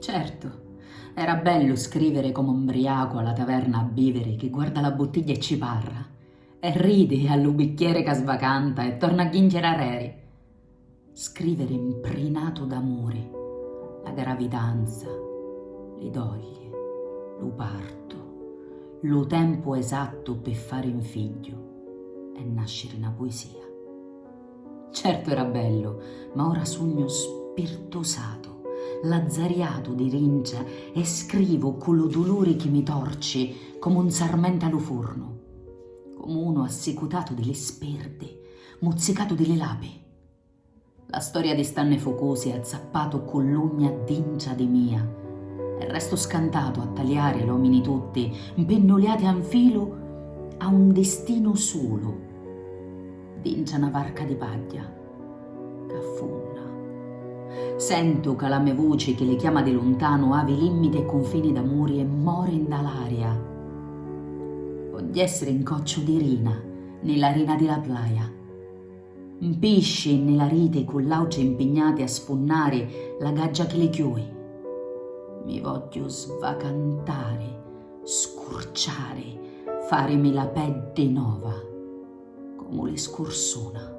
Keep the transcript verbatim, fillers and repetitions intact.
Certu, era bellu scriviri comu 'n briacu a la taverna a biviri chi guarda la buttigghia e ci parra, e ridi a lu bicchieri ca svacanta e torna a ghinchiri arreri. Scriviri 'mprinatu d'amuri, la gravidanza, li dogli, lu partu, lu tempu esattu pi fari 'n figghiu e nasciri na puisia. Certu era bellu, ma ora sugnu spirtusatu, lazzariatu di rincia e scrivu cu lu duluri chi mi torci comu un sarmenti a lu furnu, comu unu assicutatu di li spirdi, muzzicatu di li lapi. La storia di stanni fucusi è azzappatu cu l'ugna dintra di mia e restu scantatu a taliari l'omini tutti, mpinnuliati a 'n filu a un distinu sulu, dintra na varca di pagghia c'affunna. Sentu ca la me vuci chi li chiama di luntanu havi limmiti e cunfini d'amuri e mori nda l'aria. Vogghi'essiri 'n cocciu di rina, ni la rina di la plaia. 'N pisci nni la riti cu l'autri 'mpignati a sfunnari la gaggia chi li chiui. Mi vogghiu svacantari, scurciari, farimi la peddi nova, comu li scursuna.